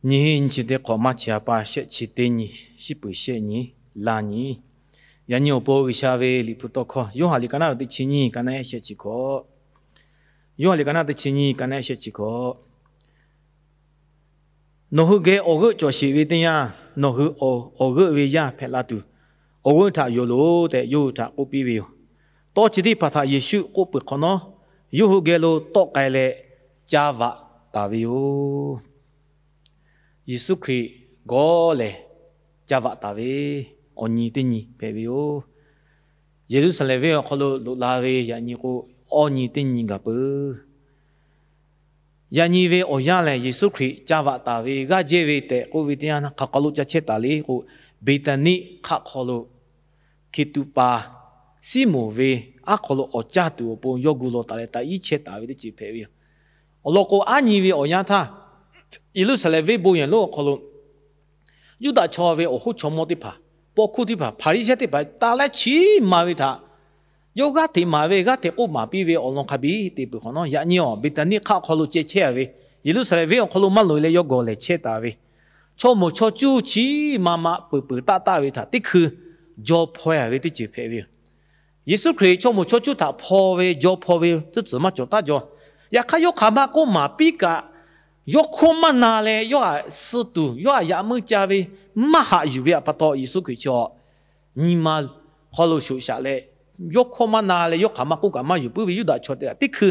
Nyiˇ hinˉ nyiˇ chi teˇ hk'awꞈ maˇ chi a pa shehˆ chi teˇ nyi, shiˉ peuˬ shehˆ nyi, laˇ nyi. Yaꞈ nyi awˬ pon G'uiˬsha ve Liꞈ hpu tawˇ hkawˇ Yoˇhanˬ liꞈ ka naˉ teˇ chi nyiˇ ka naˉ shehˆ chi hkawꞈ. Yoˇhanˬ liꞈ ka naˉ teˇ chi nyiˇ ka naˉ shehˆ chi hkawꞈ. Nawˬ hui geh awˬ g'euˆ cawˬ sheˍ ve teˇ yanˇ, nawˬ hui awˬ g'euˆ ve yaˇ hpehꞈ la tuˬ, awˬ g'euˆ htaꞈ yonˍ loˬ tehꞈ yawˇ hui htaꞈ k'oˆ piˇ ve yoˬ. Tawˇ chi teˇ hpaˍ htaꞈ Yeˍsuˆ k'oˆ peuˬ hk'awꞈ nawˉ, yawˇ hui geh lo tawˆ k'ai leh ca vaꞈ taˍ ve yoˬ. Yeˍsuˆ Hkriꞈ gawˇ lehˬ, ca vaꞈ taˍ ve awˬ nyi teˇ nyi hpehꞈ ve yoˬ. Yeˍruˆsaˍlehnˍ venˇ awˬ hk'aw lo loꞈ la ve yaꞈ nyi k'o, awˇ nyi teˇ nyi gaˬ peuˬ. Yaꞈ nyi ve awˬ yanˇ lehˬ, Yeˍsuˆ Hkriꞈ ca vaꞈ taˍ ve g'aˇ jehˇ ve tehꞈ k'oˆ ve teˇ yanˇ htaˇ, hk'aˬ hk'aw lo ca chehˇ taˍ le k'o, Beˍtaˍniˆ hk'aˆ hk'aw lo Hkiˬtuꞈ paˍ Siˉmonˍ ve aˉ hk'aw lo awˬ caˇ tuˬ awˬ pon yawˇ gu law taˍ leh taꞈ iˉ chehˇ taˍ ve teˇ ceuˬ hpehꞈ ve yoˬ. Awˬ lawn k'o, aˉ nyi ve awˬ yanˇ htaˇ, Yeˍruˆsaˍlehnˍ venˇ bon yehˬ lonˉ awˬ hk'aw lo Yuˇdaꞈ chaw ve awˬ hoˉ chaw mawˇ teˇ hpaˍ, paw hkuˇ teˇ hpaˍ, Hpaˍriˍsehˇ teˇ hpaˍ taˇ lehˉ chiˉ maˍ ve htaꞈ yawˇ g'aˇ hteꞈ maˍ ve, g'aˇ hteꞈ k'oˆ maˍ piˇ ve awˬ lawn hk'a biˇ te peuˬ hk'awꞈ nawˉ, yaꞈ nyi awˬ Beˍtaˍniˆ hk'aˆ hk'aw lo ceh chehˇ a ve, Yeˍruˆsaˍlehnˍ venˇ awˬ hk'aw lo maˇ loꞈ e leh yawˇ gawˬ lehˬ chehˇ taˍ ve, chaw moˍ chaw cuˇ chiˉ ma ma peuˬ peuˬ taˆ taˆ ve htaꞈ teˇ hkui jaw hpaw e a ve teˇ ceuˬ hpehꞈ ve yoˬ. Yeˍsuˆ Hkriꞈ chaw moˍ chaw cuˇ htaꞈ hpaw ve, jaw hpaw ve teˇ ceuˬ maˇ cawˬ taˉ jaw. Yaꞈ hk'aˇ, yawˇ hk'aˬ ma k'oˆ maˍ piˇ kaꞈ, yawˇ hkawˇ maˇ na leh yawˇ htaꞈ suh tuˬ, yawˇ htaꞈ yaꞈ meuˇ ca ve maˇ haꞈ yuˬ ve pa taw, Yeˍsuˆ Hkriꞈ chi awˬ nyi ma hk'aw lo shoꞈ shaꞈ leh, yawˇ hkawˇ maˇ na leh yawˇ hk'aˬ ma k'oˆ kaꞈ maˇ yuˬ puiˉ ve Yuˇdaꞈ chaw teˇ g'aˇ teˇ hkui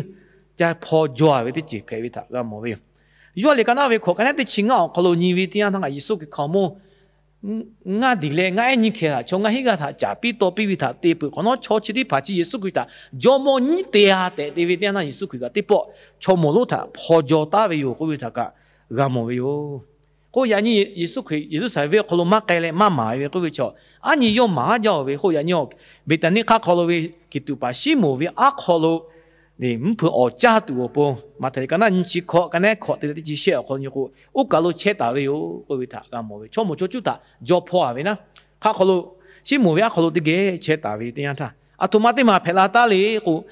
ca hpaw jaw a ve teˇ ceuˬ hpehꞈ ve htaꞈ g'a mawˬ ve yoˬ. Yoˇhanˬ liꞈ ka naˉ ve hkawꞈ ka naˉ teˇ chi ngaˇ awˬ hk'aw lo nyi ve teˇ yanˇ htaˇ, Yeˍsuˆ Hkriꞈ hkaoˍmonˇ ngaˇ diˬ leh ngaˇ ehˉ nyiˇ hkeh htaꞈ chaw ngaˇ hinˉ g'aˇ htaꞈ caˍ piˇ taw piˇ ve htaꞈ te peuˬ hk'awꞈ nawˉ, chaw chi teˇ hpaˍ chi Yeˍsuˆ Hkriꞈ htaꞈ jawˇmawˇ nyiˉ te a tehꞈ te ve teˇ yanˇ htaˇ, Yeˍsuˆ Hkriꞈ kaꞈ teˇ pawˆ chaw moˍ lonˉ htaꞈ hpaw jaw taˉ ve yoˬ k'oˆ ve htaꞈ kaꞈ g'a mawˬ ve yoˬ. K'o, yaꞈ nyi Yeˍsuˆ Hkriꞈ Yeˍruˆsaˍlehnˍ venˇ awˬ hk'aw lo maˇ k'ai leh maˇ maˍ ve k'oˆ ve chaw, aˉ nyi yawˇ maˍ haˉ jaˇ oˬ ve k'o, yaꞈ nyi Beˍtaˍniˆ hk'aˆ hk'aw lo ve Hkiˬtuꞈ paˍ Siˉmonˍ ve aˉ hk'aw lo mvuhˇ hpeuꞈ awˬ caˇ tuˬ awˬ pon, Maꞈhtehˍ liꞈ ka naˉ nyiˇ chi hkawꞈ ka naˉ hkawꞈ te leh teˇ chi shehˆ awˬ hk'aw lo nyi k'o, oˇ kaˬ lo chehˇ taˍ ve yoˬ k'oˆ ve htaꞈ g'a mawˬ ve. Chaw moˍ chaw cuˇ htaꞈ jaw hpaw a ve naˉ, hk'aˆ hk'aw lo Siˉmonˍ ve aˉ hk'aw lo teˇ geh chehˇ taˍ ve teˇ yanˇ htaˇ, aˬ htoꞈ ma teˇ maˬ hpehꞈ la taˉ le k'o,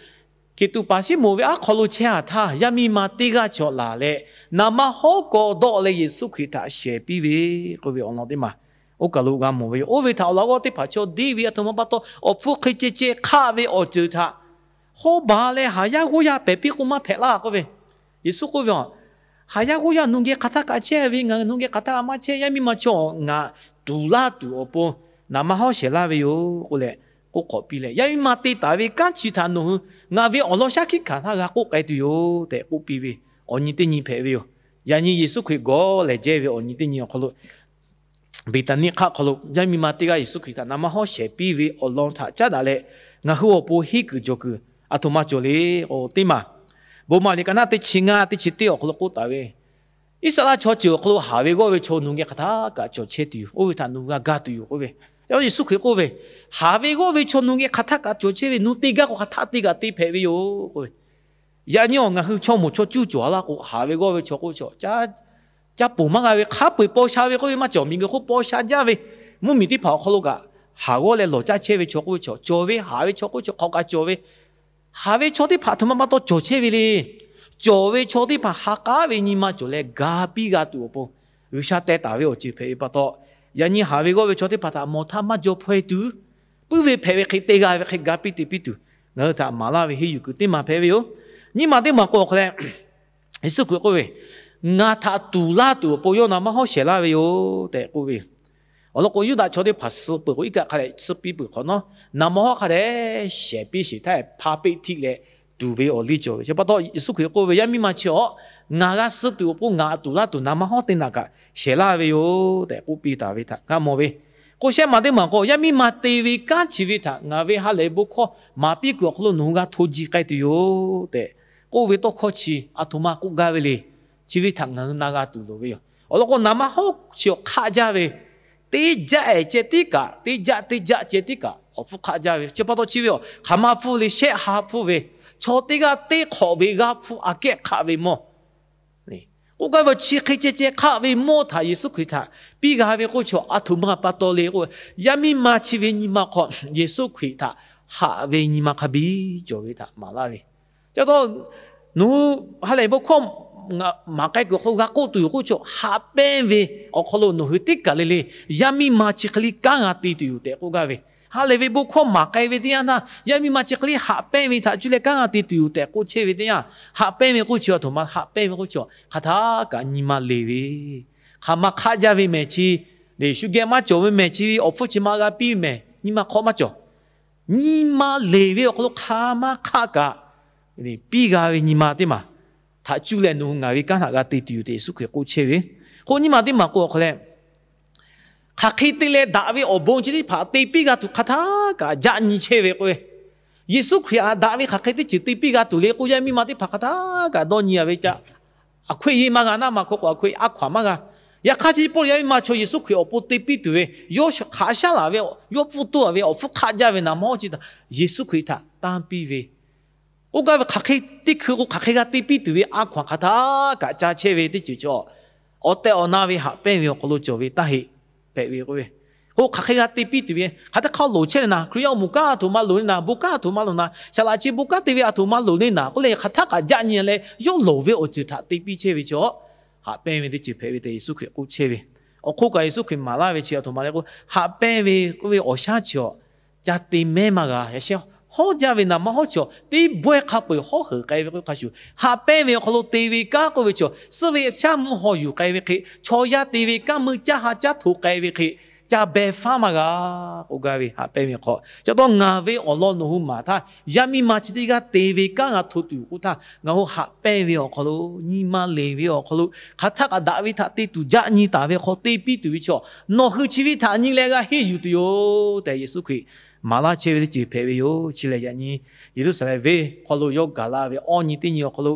Hkiˬtuꞈ paˍ Siˉmonˍ ve aˉ hk'aw lo chehˇ a htaˇ, yaˇ miˇ ma teˇ g'aˇ chaw laˬ leh, naˍ manˇ hawˉ kawˆ dawˆ leh Yeˍsuˆ Hkriꞈ htaꞈ shehˍ piˇ ve k'oˆ ve awˬ lawn teˇ maˬ oˇ kaˬ lo g'a mawˬ ve yoˬ. Oˇ ve htaꞈ awˬ laꞈ g'awˇ teˇ hpaˍ chaw deˇ ve aˬ htoꞈ ma pa taw, awˬ hpfuhˇ hk'e ceh ceh hk'aˆ ve awˬ ceuˬ htaꞈ hawˉ baˬ leh haˍ yaˇ g'awˇ yaˇ pehˬ piˇ k'o maˇ hpehꞈ laˇ k'oˆ ve. Yeˍsuˆ k'oˆ ve, Haˍ yaˇ g'awˇ yaˇ nawˬ geh hk'aˬ htaˇ kaꞈ chehˇ ve, ngaˬ nawˬ geh hk'aˬ htaˇ kaꞈ maˇ chehˇ. Yaˇ miˇ ma chaw ngaˬ tuˍ laˇ tuˬ awˬ pon naˍ manˇ hawˉ shehˍ laˇ ve yoˬ k'oˆ leh k'oˆ k'awꞈ piˇ leh, Yaˇ miˇ ma te taˍ ve kanˉ chi htaꞈ nawˬ hui ngaˬ ve awˬ lawn shaˉ hkiˆ hkanˍ htaˇ g'a k'oˆ k'ai tuˬ yoˬ tehꞈ k'oˆ piˇ ve awˬ nyi teˇ nyi hpehꞈ ve yoˬ. Yaꞈ nyi Yeˍsuˆ Hkriꞈ gawˇ lehˬ jehˇ ve awˬ nyi teˇ nyi awˬ hk'aw lo, Beˍtaˍniˆ hk'aˆ hk'aw lo yaˇ miˇ ma teˇ g'aˇ Yeˍsuˆ Hkriꞈ htaꞈ naˍ manˇ hawˉ shehˍ piˇ ve awˬ lawn htaꞈ caˉ daꞈ leh, ngaˬ hui awˬ pon henˇ kuiˬ jawˬ kuiˬ aˬ htoꞈ ma cawˬ le k'o, teˇ maˬ, Bon maˍ liꞈ ka naˉ teˇ chi ngaˇ teˇ chi teˇ awˬ hk'aw lo k'oˆ taˍ ve, Iˉsaˍreˍlaˆ chaw ceuˬ awˬ hk'aw lo haˍ ve g'awˇ ve chaw nawˬ hui geh hk'aˬ htaˇ kaꞈ cawˬ chehˇ tuˬ yoˬ. Oˇ ve htaꞈ nawˬ hui g'a ga tuˬ yoˬ k'oˆ ve. Yaꞈ hk'aˇ Yeˍsuˆ Hkriꞈ k'oˆ ve, Haˍ ve g'awˇ ve chaw nawˬ hui geh hk'aˬ htaˇ kaꞈ cawˬ chehˇ ve, nawˬ hui te gaˇ k'o hk'aˬ htaˇ te kaꞈ te hpehꞈ ve yoˬ k'oˆ ve. Yaꞈ nyi awˬ ngaˬ hui chaw moˍ chaw cuˇ cawˬ a laˇ k'o, haˍ ve g'awˇ ve chaw k'oˆ ve chaw, ca ponˬ maˇ g'a ve hk'a peu-eˬ paw sha ve k'oˆ ve maˇ cawˬ. Miˬguiˬ hk'oˆ paw sha jaˇ ve, mvuhˇmiˬ teˇ hpaˍ awˬ hk'aw lo kaꞈ haˍ g'awˇ leh lawˬ caˇ chehˇ ve chaw k'oˆ ve chaw cawˬ ve, haˍ ve chaw k'oˆ ve chaw hk'aˬ kaꞈ cawˬ ve. Haˍ ve chaw teˇ hpaˍ aˬ htoꞈ ma pa taw cawˬ chehˇ ve le. Cawˬ ve chaw teˇ hpaˍ ha k'aˉ ve nyi ma cawˬ leh ga piˇ g'a tuˬ awˬ pon G'uiˬsha teh taˍ ve awˬ ceuˬ hpehꞈ ve pa taw, yaꞈ nyi haˍ ve g'awˇ ve chaw teˇ hpaˍ htaꞈ mawˬ htaˇ maˇ jaw hpaw e tuˬ, puiˉ ve hpehꞈ ve hk'e te g'a ve hk'e ga piˇ te piˇ tuˬ, ngaˬ hui htaꞈ maˍ laˇ ve henˇ yuˬ kuiˬ teˇ maˬ hpehꞈ ve yoˬ. Nyiˇ maˬ teˇ maˬ k'o awˬ hk'aw leh, Yeˍsuˆ Hkriꞈ k'oˆ ve, Ngaˬ htaꞈ tuˍ laˇ tuˬ awˬ pon yawˇ naˍ manˇ hawˉ shehˍ laˇ ve yoˬ tehꞈ k'oˆ ve. Awˬ lawn k'o, Yuˇdaꞈ chaw teˇ hpaˍ suh peuˬ k'o, iˉ kaˆ hk'a dehꞈ suh piˇ peuˬ hk'awꞈ nawˉ, naˍ manˇ hawˉ hk'a dehꞈ shehˍ piˇ sheˍ htaˇ, hpa peˆ htiˆ leh tuˍ ve awˬ liˇ cawˬ ve. Chi pa taw Yeˍsuˆ Hkriꞈ k'oˆ ve, Yaˇ miˇ ma chi awˬ, ngaˬ g'a suh tuˬ awˬ pon ngaˬ tuˍ laˇ tuˬ naˍ manˇ hawˉ teˇ naꞈ kaꞈ shehˍ laˇ ve yoˬ tehꞈ k'oˆ piˇ taˍ ve htaꞈ g'a mawˬ ve. K'o shehˆ maˬ teˇ maˬ k'o, yaˇ miˇ ma te ve kanˉ chi ve htaꞈ ngaˬ ve ha lehˬ bon hkawˇ maˍ piˇ kuiˬ awˬ hk'aw lo nawˬ hui g'a hto ji k'ai tuˬ yoˬ tehꞈ k'oˆ ve tawˇ hkawˇ chi aˬ htoꞈ ma k'oˆ gaˇ ve le. Chi ve htaꞈ ngaˬ hui na g'a tuˬ loˍ ve yoˬ. Awˬ lawn k'o, naˍ manˇ hawˉ chi awˬ hk'aˆ jaˇ ve, teˇ jaˆ ehˍ ceh tiˉ kaꞈ, teˇ jaˆ teˇ jaˆ ceh tiˉ kaꞈ awˬ hpfuhˇ hk'aˆ jaˇ ve. Chi pa taw chi ve awˬ hk'aˬ ma hpfuhˇ le, shehˆ ha hpfuhˇ ve, chaw teˇ g'aˇ teˇ hk'awꞈ ve g'aˇ hpfuhˇ aꞈ kehˉ hk'aˆ ve mawˇ k'oˆ gaˇ ve chi hk'e ceh ceh hk'aˆ ve mawˇ htaꞈ Yeˍsuˆ Hkriꞈ htaꞈ piˇ g'a ve k'oˆ chaw aˬ htoꞈ ma pa taw le k'o, yaˇ miˇ ma chi ve nyi ma hk'aw Yeˍsuˆ Hkriꞈ htaꞈ haꞈ ve nyi ma hk'a biˇ cawˬ ve htaꞈ maˍ laˇ ve. Chi pa taw nawˬ hui ha lehˬ bon hkawˇ maˍ k'ai kuiˬ awˬ hk'aw lo g'a k'oˆ tuˬ yoˬ k'oˆ chaw, haꞈ pehnˇ ve awˬ hk'aw lo nawˬ hui teˇ kaˬ le le yaˇ miˇ ma chi hk'e le kanˉ g'a te tuˬ yoˬ tehꞈ k'oˆ gaˇ ve. Ha lehˬ ve bon hkawˇ maˍ k'ai ve teˇ yanˇ htaˇ, yaˇ miˇ ma chi hk'e le haꞈ pehnˇ ve htaꞈ cuˇ leh kanˉ g'a te tuˬ yoˬ tehꞈ k'oˆ chehˇ ve teˇ yanˇ, haꞈ pehnˇ ve k'oˆ chi, a htoꞈ ma haꞈ pehnˇ ve k'oˆ chi, hk'aˬ htaˇ kaꞈ nyi ma leˬ ve, hk'aˬ ma hk'aˆ jaˇ ve mehˬ chi, shu geh maˇ cawˬ ve mehˬ chi, awˬ hpfuhˇ chi ma g'a piˇ ve mehˬ nyi ma hk'aw maˇ cawˬ. Nyi ma leˬ ve awˬ hk'aw lo hk'aˬ ma hk'aˆ kaꞈ piˇ g'a ve nyi ma teˇ maˬ htaꞈ cuˇ leh nawˬ hui ngaˬ ve kanˉ htaꞈ g'a te tuˬ yoˬ tehꞈ Yeˍsuˆ Hkriꞈ k'oˆ chehˇ ve. K'o nyi ma teˇ maˬ k'o awˬ hk'aw leh, hk'aˬ hk'e te leh daꞈ ve awˬ bon chi teˇ hpaˍ te piˇ g'a tuˬ hk'aˬ htaˇ kaꞈ jaˆ nyi chehˇ ve k'o, Yeˍsuˆ Hkriꞈ htaꞈ daꞈ ve hk'aˬ hk'e teˇ ceuˬ te piˇ g'a tuˬ le k'o, yaˇ miˇ ma teˇ hpaˍ hk'aˬ htaˇ kaꞈ dawˇ nyi a ve ca, aˬ hk'oˆ e maˇ g'a naˉ ma hk'aw k'o, aˬ hk'oˆ e a hkaw aˬ maˇ g'a. Yaꞈ hk'aˇ chi pawˆ yaˇ miˇ ma chaw Yeˍsuˆ Hkriꞈ awˬ pon te piˇ tuˬ ve, yawˇ hk'aˬ shaˉ laˬ ve, yawˇ pfuhˇ toˇ a ve awˬ hpfuhˇ hk'aˆ jaˇ ve naˍ mawˇ chi htaꞈ Yeˍsuˆ Hkriꞈ htaꞈ tanˇ piˇ ve, k'oˆ gaˇ ve hk'aˬ hk'e teˇ hkui k'o hk'aˬ hk'e g'a te piˇ tuˬ ve a hkaw aˬ hk'aˬ htaˇ kaꞈ ca chehˇ ve teˇ ceuˬ chaw, awˬ tehˬ awˬ na ve haꞈ pehnˇ ve awˬ hk'aw lo cawˬ ve taˇ heˆ hpehꞈ ve k'o ve. K'o hk'aˬ hk'e g'a te piˇ tuˬ ve hk'aˬ htaˇ hk'a loˍ chehˇ le naˍ, Hkriꞈ yaˇ awˬ moˍ kanˉ a htoꞈ ma loˍ le naˍ, bon kanˉ a htoꞈ ma loˍ naˍ, saˍ laꞈ chi bon kanˉ te ve a htoꞈ ma loˍ le naˍ k'oˆ leh hk'aˬ htaˇ kaꞈ jaˆ nyi leh yawˇ loˍ ve awˬ ceuˬ htaꞈ te piˇ chehˇ ve chaw, haꞈ pehnˇ ve teˇ ceuˬ hpehꞈ ve tehꞈ Yeˍsuˆ Hkriꞈ k'oˆ chehˇ ve. Awˬ hk'oˆ kaꞈ Yeˍsuˆ Hkriꞈ maˍ laˇ ve chi a htoꞈ ma le k'o, haꞈ pehnˇ ve k'oˆ ve awˬ shaˉ chi awˬ ca te mehˉ maˇ g'a. Yaꞈ sheh hawˉ jaˇ ve naˍ ma hawˉ chi awˬ teˇ bawehˇ hk'a peu-eˬ hawˉ heuˬ k'ai ve k'o hk'a shuˍ, haꞈ pehnˇ ve awˬ hk'aw lo te ve kanˉ k'oˆ ve chi awˬ suhˉ ve shaˉ mvuhˇ haw yuˬ k'ai ve hk'e, chaw yaˇ te ve kanˉ meuˇ caˇ ha caˇ hto k'ai ve hk'e, ca beh faˉ maˇ g'a k'oˆ gaˇ ve. Haꞈ pehnˇ ve awˬ hk'aw ca taw ngaˬ ve awˬ lawn nawˬ hui maˍ htaˇ, yaˇ miˇ ma chi teˇ g'aˇ te ve kanˉ g'a hto tuˬ k'oˆ htaˇ, ngaˬ hui haꞈ pehnˇ ve awˬ hk'aw lo, nyi ma leˬ ve awˬ hk'aw lo, hk'aˬ htaˇ kaꞈ daꞈ ve htaꞈ te tuˬ jaˆ nyi taˍ ve hk'aw te piˇ tuˬ ve chi awˬ, nawˬ hui chi ve htaꞈ nyi leh g'a henˇ yuˬ tuˬ yoˬ tehꞈ Yeˍsuˆ Hkriꞈ maˍ laˇ chehˇ ve teˇ ceuˬ hpehꞈ ve yoˬ. Chi lehˬ, yaꞈ nyi Yeˍruˆsaˍlehnˍ venˇ hk'aw lo yawˇ gaˬ la ve awˇ nyi teˇ nyi awˬ hk'aw lo,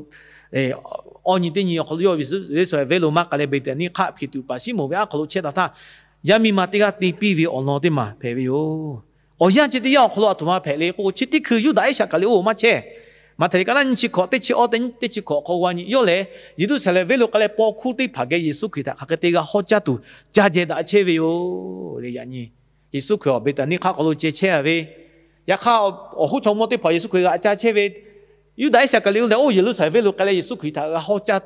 awˇ nyi teˇ nyi awˬ hk'aw lo yawˇ Yeˍruˆsaˍlehnˍ venˇ lo maˇ k'ai leh Beˍtaˍniˆ hk'aˆ hpeꞈ tuˬ paˍ Siˉmonˍ ve aˉ hk'aw lo chehˇ taˍ htaˇ, yaˇ miˇ ma teˇ g'aˇ te piˇ ve awˬ lawn teˇ maˬ hpehꞈ ve yoˬ. Awˬ yanˇ chi teˇ yanˇ awˬ hk'aw lo a htoꞈ ma hpehꞈ le k'o, chi teˇ hkui Yuˇdaꞈ Iˉsaˍkaˍriˍoˆ maˇ chehˇ. Maꞈhtehˍ liꞈ ka naˉ nyiˇ chi hkawꞈ teˇ chi awˇ teˇ chi hkawꞈ hk'aw g'a nyi, yawˇ lehˬ Yeˍruˆsaˍlehnˍ venˇ lo k'ai leh paw hkuˇ teˇ hpaˍ geh Yeˍsuˆ Hkriꞈ htaꞈ hk'aˬ hk'e te g'a hawˉ caˇ tuˬ caˇ jehˇ daꞈ chehˇ ve yoˬ le. Yaꞈ nyi Yeˍsuˆ Hkriꞈ awˬ Beˍtaˍniˆ hk'aˆ hk'aw lo ceh chehˇ a ve, yaꞈ hk'aˇ awˬ hoˉ chaw mawˇ teˇ hpaˍ Yeˍsuˆ Hkriꞈ g'aꞈ ca chehˇ ve, Yuˇdaꞈ Iˉsaˍkaˍriˍoˆ lehˬ, oˇ Yeˍruˆsaˍlehnˍ venˇ lo k'ai leh Yeˍsuˆ Hkriꞈ htaꞈ g'a hawˉ caˇ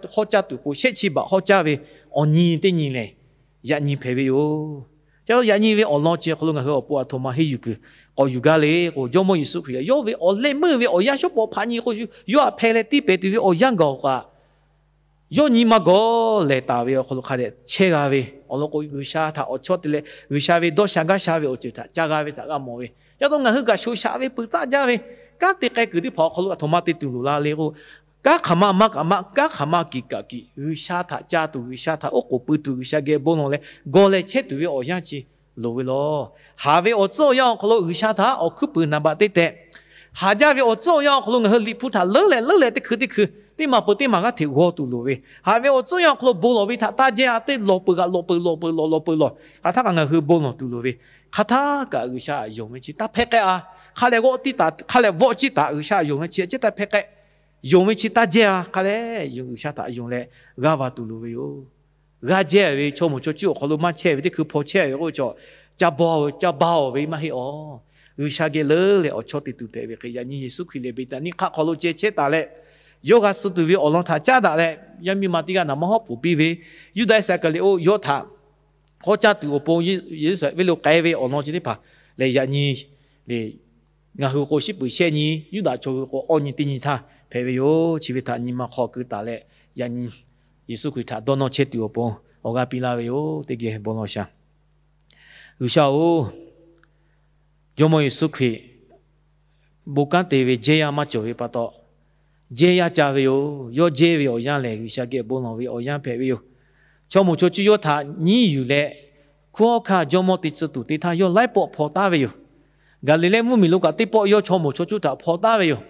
tuˬ k'o, shehˆ chi baꞈ hawˉ caˇ ve awˬ nyi teˇ nyi lehˬ, yaꞈ nyi hpehꞈ ve yoˬ. Ca yaꞈ nyi ve awˬ lawn chi hk'aw lo ngaˬ hui awˬ pon a htoꞈ ma henˇ yuˬ kuiˬ k'awꞈ yuˬ gaˇ le k'o, Jawˇmawˇ Yeˍsuˆ Hkriꞈ lehˬ, yawˇ ve awˬ leh meuˇ ve awˬ yanˇ shawˉ pawˍ hpaꞈ nyi k'o, yawˇ htaꞈ hpeh leh tiˇ pehˍ tuˬ ve awˬ yanˇ gaˬ awˬ kaꞈ, yawˇ nyi ma gawˬ lehˬ taˍ ve awˬ hk'aw lo hk'a dehꞈ chehˇ g'a ve awˬ lawn k'o, G'uiˬsha htaꞈ awˬ chawˇ te leh G'uiˬsha ve dawˇ sha gaˇ sha ve awˬ ceuˬ htaꞈ ca g'a ve htaꞈ g'a mawˬ ve. Ca taw ngaˬ hui kaꞈ shoꞈ shaꞈ ve peuˬ taˆ jaˇ ve, kanˉ te k'ai kuiˬ teˇ hpaˍ awˬ hk'aw lo a htoꞈ ma te tuˬ loˍ la le k'o, kanˉ hk'aˬ ma maˇ kaꞈ maˇ, kanˉ hk'aˬ ma kiꞈ kaꞈ kiꞈ G'uiˬsha htaꞈ ca tuˬ, G'uiˬsha htaꞈ oˉ k'oˍ pui tuˬ, G'uiˬsha geh bon lawˬ leh gawˬ leh chehˇ tuˬ ve awˬ yanˇ chi loˍ ve lawˬ. Haˍ ve awˬ tcuhˉ awˬ yanˇ awˬ hk'aw lo G'uiˬsha htaꞈ awˬ hkuiˉ puiˍ naˍ baꞈ teˇ tehꞈ haˍ jaˇ ve awˬ tcuhˉ awˬ yanˇ awˬ hk'aw lo ngaˬ hui Liꞈ hpu htaꞈ leuˉ leh leuˉ leh teˇ hkui teˇ hkui teˇ maˬ peuˬ teˇ maˬ g'aˇ hteꞈ g'aw tuˬ loˍ ve, haˍ ve awˬ tcuhˉ awˬ yanˇ awˬ hk'aw lo bon lawˬ ve htaꞈ taˇ jehˇ a, teˇ lawˬ peuˬ g'aꞈ lawˬ peuˬ lawˬ peuˬ lawˬ lawˬ peuˬ lawˬ, hk'aˬ htaˇ kaꞈ ngaˬ hui bon lawˬ tuˬ loˍ ve, hk'aˬ htaˇ kaꞈ G'uiˬsha htaꞈ yonˍ ve chi taˇ hpehˇ k'ai a. Hk'a lehˬ g'awˆ tiˉ taˍ, hk'a lehˬ vawˆ ciˇ taˍ G'uiˬsha htaꞈ yonˍ ve chi a ciˉ taˇ hpehˇ k'ai. Yonˍ ve chi taˇ jehˇ a. Hk'a lehˬ G'uiˬsha htaꞈ yonˍ leh g'aˇ va tuˬ loˍ ve yoˬ. G'aˇ jehˇ ve chaw moˍ chaw cuˇ awˬ hk'aw lo maˇ chehˇ ve teˇ hkui hpaw chehˇ ve k'oˆ ve chaw, ca ba, ca ba awˬ ve maˇ heˆ awˬ. G'uiˬsha geh leuˉ leh awˬ chawˇ te tuˬ hpehꞈ ve hk'e, yaꞈ nyi Yeˍsuˆ Hkriꞈ lehˬ Beˍtaˍniˆ hk'aˆ hk'aw lo ceh chehˇ taˍ leh, yawˇ g'a suh tuˬ ve awˬ lawn htaꞈ caˉ daꞈ leh, yaˇ miˇ ma teˇ g'aˇ naˍ maˇ hawˉ pfuhˍ piˇ ve, Yuˇdaꞈ Iˉsaˍkaˍriˍoˆ yawˇ htaꞈ hawˉ caˇ tuˬ awˬ pon Yeˍruˆsaˍlehnˍ venˇ lo k'ai ve awˬ lawn chi teˇ hpaˍ lehˬ, yaꞈ nyi le ngaˬ hui k'o shiˉ puiˍ shehˆ nyi, Yuˇdaꞈ chaw hui k'o awˇ nyi teˇ nyi htaˇ hpehꞈ ve yoˬ. Chi ve htaꞈ nyi ma hk'aw keu taˍ leh, yaꞈ nyi Yeˍsuˆ Hkriꞈ htaꞈ dawˇ nawˇ chehˇ tuˬ awˬ pon awˬ g'aˇ piˇ laˇ ve yoˬ. Teˇ geh bon lawˬ shaˍ. G'uiˬsha-oˬ, Jawˇmawˇ Yeˍsuˆ Hkriꞈ bon kanˉ te ve jehˇ yaˇ maˇ cawˬ ve pa taw, jehˇ yaˇ ca ve yoˬ. Yawˇ jehˇ ve awˬ yanˇ lehˬ, G'uiˬsha geh bon lawˬ ve awˬ yanˇ hpehꞈ ve yoˬ. Chaw moˍ chaw cuˇ yawˇ htaꞈ nyiˉ yuˬ leh, hkunˉ hawˉ hkanˇ jawˇmawˇ te tcuh tuˬ te htaˇ, yawˇ laiˉ pawˆ hpaw taˉ ve yoˬ. Gaˍliˍlehˇ mvuhˇmiˬ lo kaꞈ teˇ pawˆ yawˇ chaw moˍ chaw cuˇ htaꞈ hpaw taˉ ve yoˬ.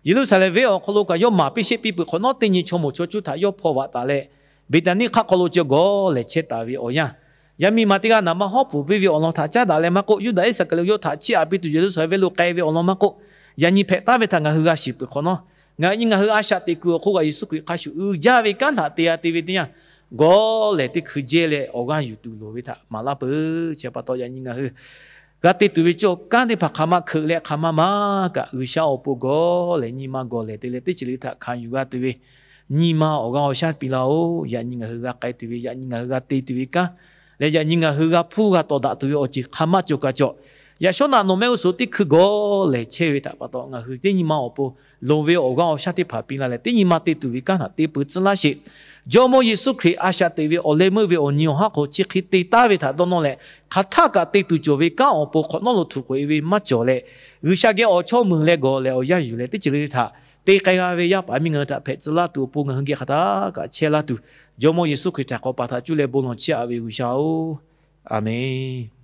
Yeˍruˆsaˍlehnˍ venˇ awˬ hk'aw lo kaꞈ yawˇ maˍ piˇ sheˆ piˇ peuˬ hk'awꞈ nawˉ, teˇ nyi chaw moˍ chaw cuˇ htaꞈ yawˇ hpaw vaꞈ taˍ leh, Beˍtaˍniˆ hk'aˆ hk'aw lo ceh gawˬ lehˬ chehˇ taˍ ve awˬ yanˇ, yaˇ miˇ ma teˇ g'aˇ naˍ maˇ hawˉ pfuhˍ piˇ ve awˬ lawn htaꞈ caˉ daꞈ leh maˇ k'oˆ, Yuˇdaꞈ Iˉsaˍkaˍriˍoˆ yawˇ htaꞈ chiˇ aꞈ piˇ tuˬ Yeˍruˆsaˍlehnˍ venˇ lo k'ai ve awˬ lawn maˇ k'oˆ, yaꞈ nyi hpehꞈ taˉ ve htaꞈ ngaˬ hui g'a shiˍ peuˬ hk'awꞈ nawˉ, ngaˬ nyi ngaˬ hui a shaꞈ teꞈ kuiˬ awˬ hk'oˆ kaꞈ Yeˍsuˆ Hkriꞈ hk'a shuˍ uiˍ jaˇ ve kanˉ htaꞈ te a te ve teˇ yanˇ, gawˬ lehˬ teˇ hkui jehˇ leh awˬ g'aˇ yuˬ tuˬ loˍ ve htaꞈ maˍ laˇ peuˬ. Chi pa taw yaꞈ nyi ngaˬ hui g'a te tuˬ ve cawˇ kanˉ teˇ hpaˍ hk'aˬ ma hkeuꞈ leh hk'aˬ ma ma kaꞈ, G'uiˬsha awˬ pon gawˬ lehˬ nyi ma gawˬ lehˬ te leh teˇ ceuˬ le htaꞈ hkanˍ yuˬ g'a tuˬ ve, nyi ma awˬ g'aˇ awˬ shaˉ piˇ laˇ-oˬ. Yaꞈ nyi ngaˬ hui g'a k'ai tuˬ ve, yaꞈ nyi ngaˬ hui g'a te tuˬ ve kanˉ leh, yaꞈ nyi ngaˬ hui g'a hpuˇ g'a tawˍ daꞈ tuˬ ve awˬ ceuˬ hk'a maˇ cawˬ kaꞈ cawˬ, yaꞈ shawˉ naꞈ nawˬ mehˆ g'uˇ suhˍ teˇ hkui gawˬ lehˬ chehˇ ve htaꞈ pa taw, ngaˬ hui teˇ nyi ma awˬ pon loˍ ve awˬ g'aˇ awˬ shaˉ teˇ hpaˍ piˇ laˇ leh, teˇ nyi ma te tuˬ ve kanˉ htaꞈ te peuˬ tcuh laˇ sheˍ. Jawˇmawˇ Yeˍsuˆ Hkriꞈ a shaꞈ teꞈ ve awˬ leh meuˇ ve awˬ nyi awˬ haˉ hk'aw chi hk'e te taˉ ve htaꞈ dawˇ nawˇ leh, hk'aˬ htaˆ kaꞈ te tuˬ cawˬ ve kanˉ awˬ pon hk'awꞈ nawˉ lo htuꞈ k'oꞈ-e ve maˇ cawˬ leh, G'uiˬsha geh awˬ chawˇ meuˬ leh gawˬ leh awˬ yanˇ yuˬ leh teˇ ceuˬ le le htaꞈ te k'ai g'a ve yaˇ paˍ miˇ ngaˬ hui htaꞈ hpehꞈ tcuh laˇ tuˬ awˬ pon ngaˬ hui geh hk'aˬ htaˆ kaꞈ chehˇ laˇ tuˬ, Jawˇmawˇ Yeˍsuˆ Hkriꞈ htaꞈ k'awꞈ paˍ htaꞈ cuˇ leh bon lawˬ chiˇ aꞈ ve G'uiˬsha-oˬ, Aˍmenˍ.